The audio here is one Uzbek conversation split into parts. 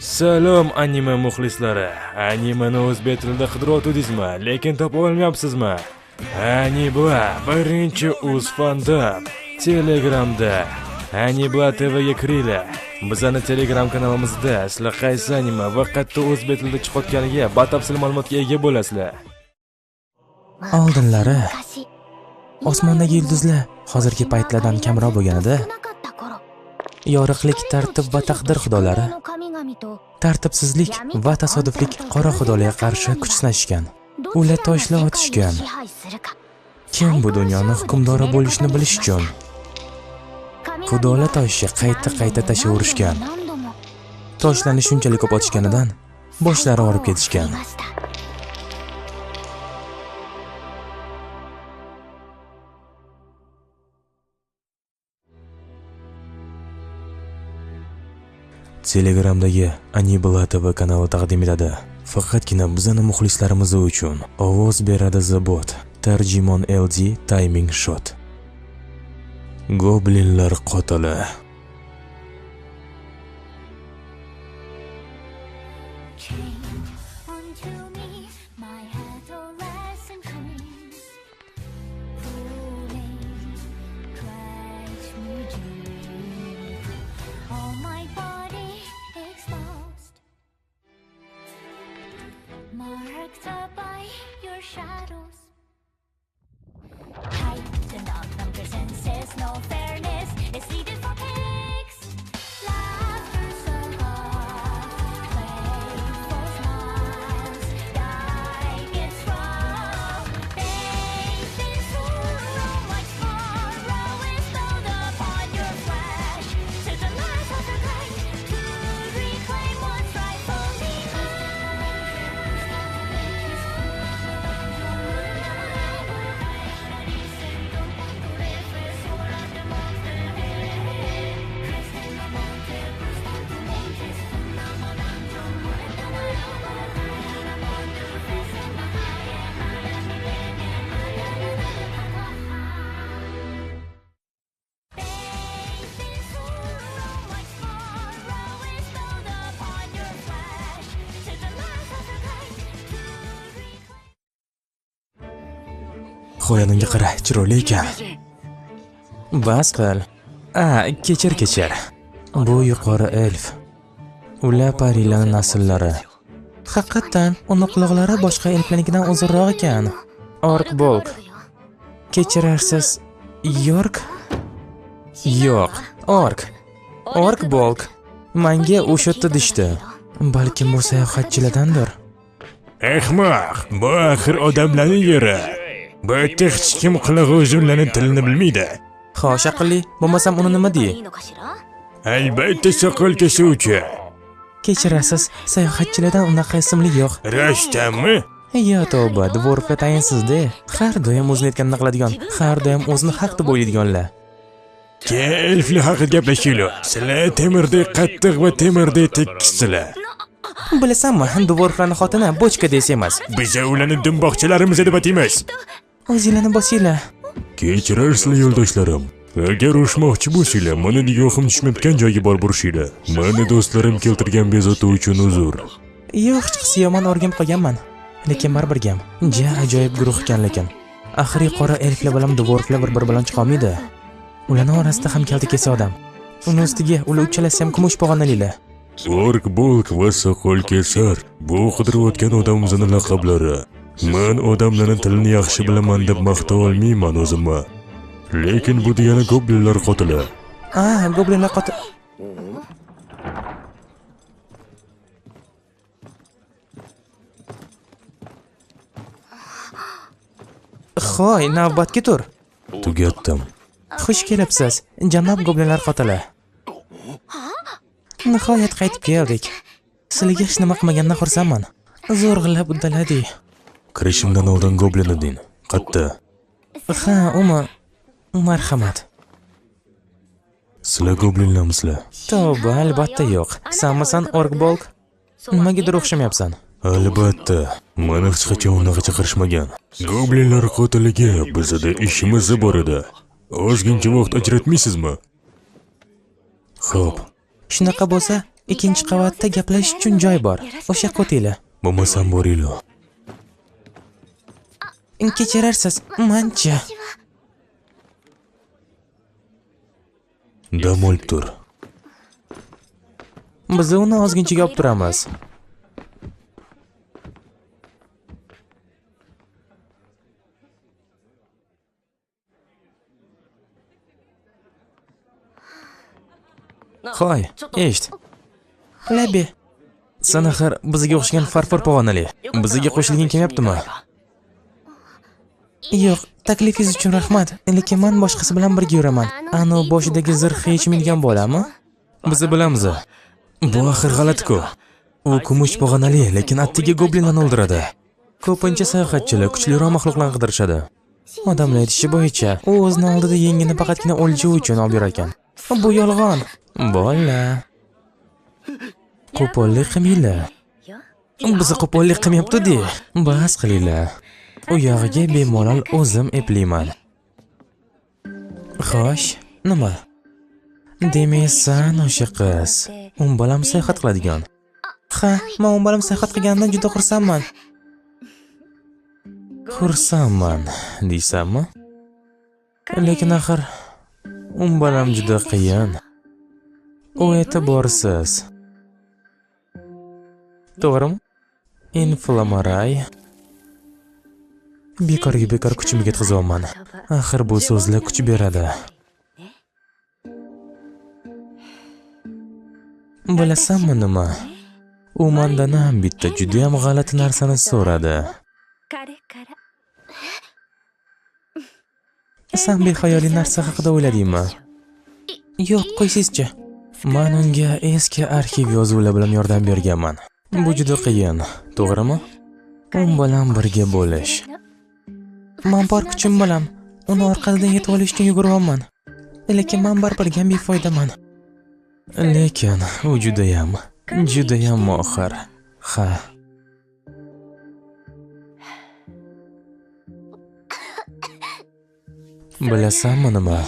Salom anime muxlislari. Animeni o'zbek tilida qidirayotgandingizmi, lekin topa olmayapsizmi? Anibla birinchi o'z fandom Telegramda Anibla TV ga kiringlar. Bizning Telegram kanalimizda sizlar qaysi anime va qayerda o'zbek tilida chiqayotganiga batafsil ma'lumotga ega bo'lasizlar. Oldinlari osmondagi yulduzlar hozirgi paytlardan kamroq bo'lganida yorug'lik, tartib va taqdir xudolari tartibsizlik va tasodiflik qora xudolarga qarshi kuch sinashgan. Ular toshlar otishgan. Kim bu dunyoni hukmdori bo'lishini bilish uchun xudolar toshga qayta-qayta tashaverishgan. Toshlarni shunchalik ko'p otishganidan boshlari og'rib ketishgan. Telegramdagi Anibla TV kanali taqdim etadi. Faqatgina bizning muxlislarimiz uchun ovoz beradi The Bot, tarjimon LD Timing Shot. Goblinlar qotili. Marked up by your shadows. Tighten up number senses, no fairness is needed for pigs. Laughter so hard, playful smiles, die gets rough. Bathe in sorrow, much sorrow is spilled upon your flesh. To the last of your kind, to reclaim what's rightfully mine. Xoyanimga qara, chiroyli ekan. Bas qil. A, kechir, kechir. Bu yuqori elf. Ular parilarning nasllari. Haqiqatan, uni quloqlari boshqa elflarnikidan uzunroq ekan. Ork Bolk. Kechirarsiz, York? Yo'q, Ork. Ork Bolk. Menga o'sha yerda dishdi. Balkim bu sayohatchilardandir. Ahmoq, bu axir odamlarning yeri. Bu yerda hech kim qilig'i uzunlarning tilini bilmaydi. Xo'sh, aqlli, bo'lmasam uni nima dey? Albatta soqol kesuvchi. Kechirasiz, sayohatchilardan unaqa ismli yo'q. Rostdanmi? Yo tavba, dvorflar tayinsiz-da. Har doim o'zini aytganini qiladigan, har doim o'zini haq deb o'ylaydiganlar. Ke elflar haqida gaplashaylik. Sizlar temirdek qattiq va temirdek tekkizsizlar. Bilasanmi, dvorflarning xotini bochka desa emas. Biz ularni dumboqchilarimiz deb ataymiz. O'zinglarni bosinglar. Kechirarsizlar yo'ldoshlarim. Agar urushmoqchi bo'lsanglar, meni nigohim tushmayotgan joyga borib urushinglar. Meni do'stlarim keltirgan bezovta uchun uzr. Yo'q, hechqisi yomon o'rganib qolganman. Lekin baribir ham ja ajoyib guruh ekan lekin. Axir yuqori elflar bilan dvorflar bir-biri bilan chiqa olmaydi. Ularning orasida ham kalta kesa odam. Uni ustiga ular uchalasi ham kumush pog'onalilar. Ork Bolk va soqol kesar. Bu qidirayotgan odamimizning laqablari. Men odamlarning tilini yaxshi bilaman deb maqta olmayman o'zimni. Lekin bu degani goblinlar qotili. A, goblinlar qotili. Xo'y, navbatga tur. Tugatdim. Xush kelibsiz, janob goblinlar qotili. Nihoyat qaytib keldik. Sizlarga hech nima qilmagandan xursandman. Zo'rg'ilab uddaladik. Kirishimdan oldin goblin eding. Qatta? Ha, umi. Marhamat. Sizlar goblinlarmisizlar? Tavba, albatta yo'q. Sanmisan Ork Bolk? Nimagadir o'xshamayapsan? Albatta, meni hech qachon unaqa chaqirishmagan. Goblinlar qotiliga bizda ishimiz bor edi. Ozgincha vaqt ajratmaysizmi? Xo'p. Shunaqa bo'lsa, Ikkinchi qavatda gaplashish uchun joy bor. O'sha yoqqa o'tinglar. Bo'lmasam boringlar. Kechirarsiz, mancha. Dam olib tur. Biz uni ozginchaga olib turamiz. Hoy, eshit. Labi. San axir bizga o'xshagan farfor pog'onali. Bizga qo'shilging kelmayaptimi? Yo'q, taklifingiz uchun rahmat, lekin men boshqasi bilan birga yuraman. Ano boshidagi zirh yechmaydigan bolami? Biz bilamiz. Bu axir g'alati-ku. U kumush pog'onali, lekin attiga goblinlarni o'ldiradi. Ko'pincha sayohatchilar kuchliroq maxluqlarni qidirishadi. Odamlar aytishi bo'yicha, u o'zini oldida yengini faqatgina o'lja uchun olib yurar ekan. Bu yolg'on. Bola. Qo'pollik qilmanglar. Biz qo'pollik qilmayapti-di. Bas qilinglar. U yog'iga bemalol o'zim eplayman. Xo'sh, nima? Demak, san o'sha qiz. Un bilan sayohat qiladigan. Ha, men un bilan sayohat qilganimdan juda xursandman. Xursandman, deysanmi? Lekin axir un bilan juda qiyin. U e'tiborsiz. To'g'rimi? Inflamaray. Bekorga bekor kuchimga ketkazyapman. Axir bu so'zlar kuch beradi. Bilasanmi nima? U mendan ham bitta juda ham g'alati narsani so'radi. San bexayoliy narsa haqida o'yladingmi? Yo'q, qo'ysizchi. Men unga eski arxiv yozuvlar bilan yordam berganman. Bu juda qiyin, to'g'rimi? U bilan birga bo'lish. Men bor kuchim bilan uni orqasidan yetib olish uchun yuguryapman. Lekin men baribir ham befoydaman. Lekin u judayam, judayam mohir. Ha. Bilasanmi nima?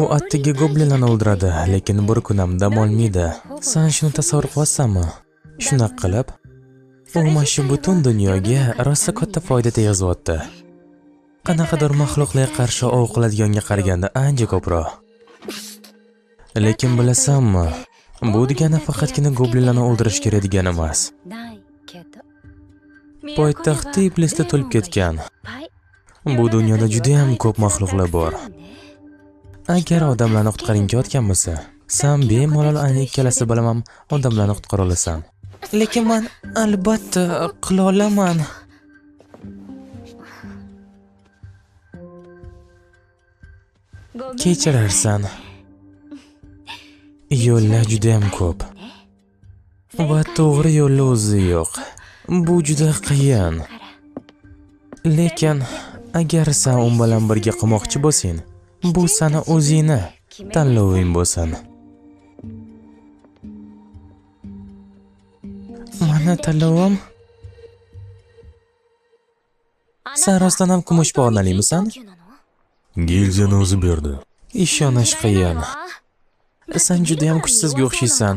U attiga goblinlarni o'ldiradi, lekin bir kun ham dam olmaydi. San shuni tasavvur qilasanmi? Shunaqa qilib, u mana shu butun dunyoga rosa katta foyda tegazyapti. Qanaqadir maxluqlarga qarshi ov qiladiganga qaraganda ancha ko'proq. Lekin bilasanmi, bu degani faqatgina goblinlarni o'ldirish kerak degani emas. Poytaxtda iblislar to'lib ketgan. Bu dunyoda juda ham ko'p maxluqlar bor. Agar odamlarni qutqarging kelayotgan bo'lsa, san bemalol ana ikkalasi bilan ham odamlarni qutqara olasan. Lekin men albatta qila olaman. Kechirarsan. Yo'llar juda ham ko'p. Va to'g'ri yo'llar o'zi yo'q. Bu juda qiyin. Lekin agar san u bilan birga qilmoqchi bo'lsang, bu sani o'zingni tanloving bo'lsin. Mana tanlovim. San rostdan ham kumush pog'onalimisan? Gilzani o'zi berdi. Ishonish qiyin. San juda ham kuchsizga o'xshaysan.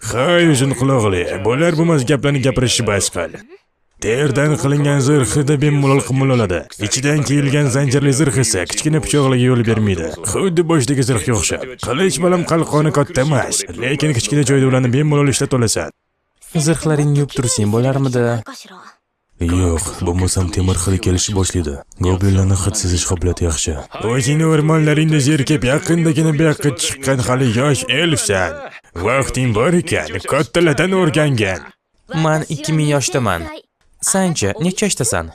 Hay, uzun quloqli, bo'lar bo'lmas gaplarni gapirishni bas qil. Terdan qilingan zirhida bemalol qimilladi. Ichidan kiyilgan zanjirli zirh esa kichkina pichoqlarga yo'l bermaydi. Xuddi boshdagi zirhga o'xshab. Qilich bilan qalqoni katta emas, lekin kichkina joyda ularni bemalol ishlata olasan. Zirhlaringni yuvib tursang bo'larmidi? Yo'q, bo'lmasam temir hidi kelishni boshlaydi. Goblinlarni hid sezish qobiliyati yaxshi. O'zingni o'rmonlaringda zerikib, yaqindagina bu yoqqa chiqqan hali yosh elfsan. Vaqting bor ekan, kattalardan o'rgangan. Men 2000 yoshdaman. Sanchi, necha yoshdasan?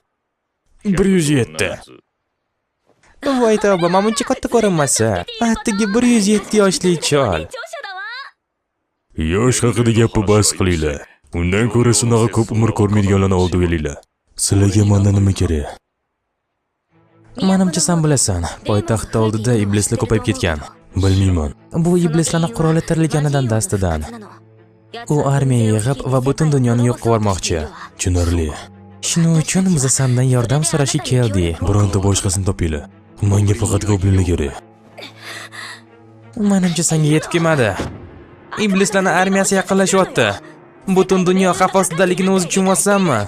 107. Voy tavba, men buncha katta ko'rinmasa. Atigi 107 yoshli chol. Yosh haqida gapni bas qilinglar. Undan ko'ra shunaqa ko'p umr ko'rmaydiganlarni oldi kelinglar. Sizlarga mendan nima kerak? Menimcha sen bilasan, poytaxt oldida iblislar ko'payib ketgan. Bilmayman. Bu iblislarning quroli tirilganidan dastidan. U armiya yig'ib va butun dunyoni yo'q qilib yubormoqchi. Tushunarli. Shuning uchun biz sendan yordam so'rashga keldik. Bironta boshqasini topinglar. Menga faqat goblinlar kerak. Menimcha senga yetib kelmadi. Iblislarning armiyasi yaqinlashyapti. Butun dunyo xavf ostidaligini o'zi tushunyapsanmi?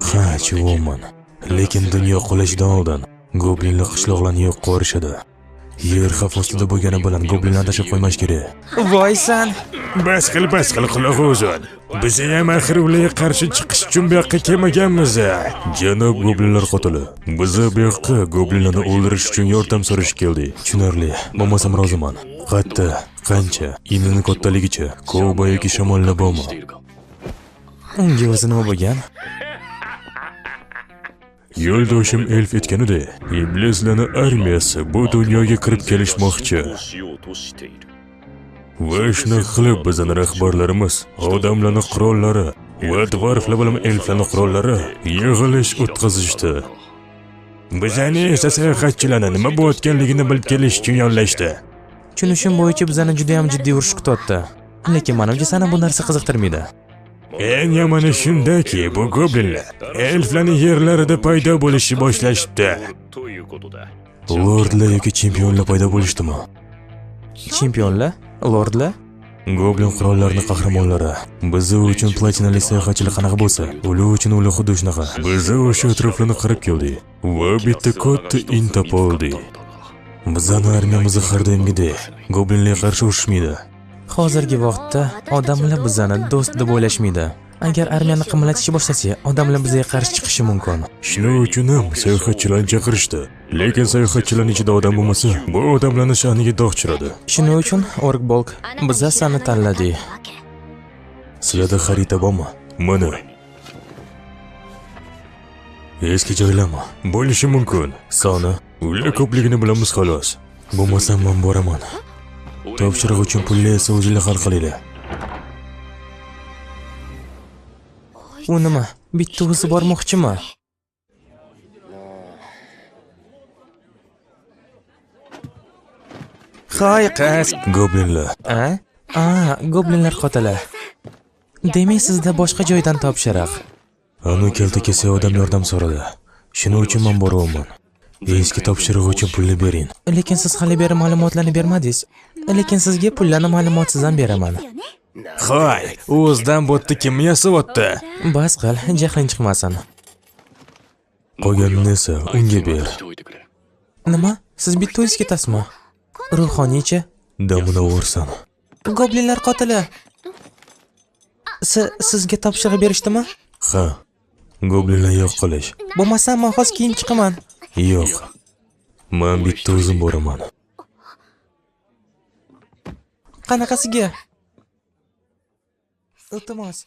Ha, tushunyapman. Lekin dunyo qulashidan oldin goblinlar qishloqlarni yo'q qilishadi. Yer xavf ostida bo'lgani bilan goblinlarni tashlab qo'ymash kerak. Voysan. Bas qil, qulog'i uzun. Biz ham axir ularga qarshi chiqish uchun bu yoqqa kelmaganmiz. Janob goblinlar qotili. Biz bu yoqqa goblinlarni o'ldirish uchun yordam so'rash keldik. Tushunarli. Bo'lmasam roziman. Qatta, qancha, inini kattaligicha, ko'ba yoki shamollar bormi? Unga o'zi nima bo'lgan? Yo'ldoshim elf aytganidek, iblislarning armiyasi bu dunyoga kirib kelishmoqchi. Va shuni qilib bizning rahbarlarimiz, odamlarning qurollari va dwarflar bilan elflarning qurollari yig'ilish o'tkazishdi. Bizani esa sayohatchilarni nima bo'layotganligini bilib kelish uchun yollashdi. Tushunishim bo'yicha bizani juda ham jiddiy urush kutyapti. Lekin menimcha seni bu narsa qiziqtirmaydi. Eng yomoni shundaki, bu goblinlar elflarning yerlarida paydo bo'lishni boshlashdi. Lordlar yoki chempionlar paydo bo'lishdimi? Chempionlar? Lordlar? Goblin qurollarining qahramonlari. Biz uchun platinali sayohatchilar qanaqa bo'lsa, ular uchun ular xuddi shunaqa. Biz o'sha atroflarni qarab keldik va bitta katta in topoldik. Bizning armiyamiz har doimgidek goblinlarga qarshi urushmaydi. Hozirgi vaqtda odamlar bizani do'st deb o'ylashmaydi. Agar armiyani qimmatlatishni boshlasak, odamlar bizga qarshi chiqishi mumkin. Shuning uchun ham sayohatchilarni chaqirishdi. Lekin sayohatchilarning ichida odam bo'lmasa, bu odamlarning sha'niga dog' tushiradi. Shuning uchun Orkbolk, biz seni tanladik. Sizlarda xarita bormi? Mana. Eski joylarmi? Bo'lishi mumkin. Soni, ular ko'pligini bilamiz xolos. Bo'lmasam men boraman. Topshiriq uchun pulni esa o'zinglar hal qilinglar. U nima? Bitta o'zi bormoqchimi? Hay qiz. Goblinlar. A? A, goblinlar qotili. Demak, sizda boshqa joydan topshiriq. Anu kalta kesa odam yordam so'radi. Shuning uchun men boryapman. Eski topshiriq uchun pulni bering. Lekin siz hali beri ma'lumotlarni bermadingiz. Lekin sizga pullarni ma'lumotsiz ham beraman. Hay, o'zidan bo'tdi kim yasayapti? Bas qil, jahling chiqmasin. Qolganini esa unga ber. Nima? Siz bitta o'zingiz ketasizmi? Ruhoniychi? Damini o'rsan. Goblinlar qotili. Sizga topshiriq berishdimi? Ha. Goblinlar yo'q qilish. Bo'lmasa men hozir kiyim chiqaman. Yo'q. Men bitta o'zim boraman. Qanaqasiga? Iltimos.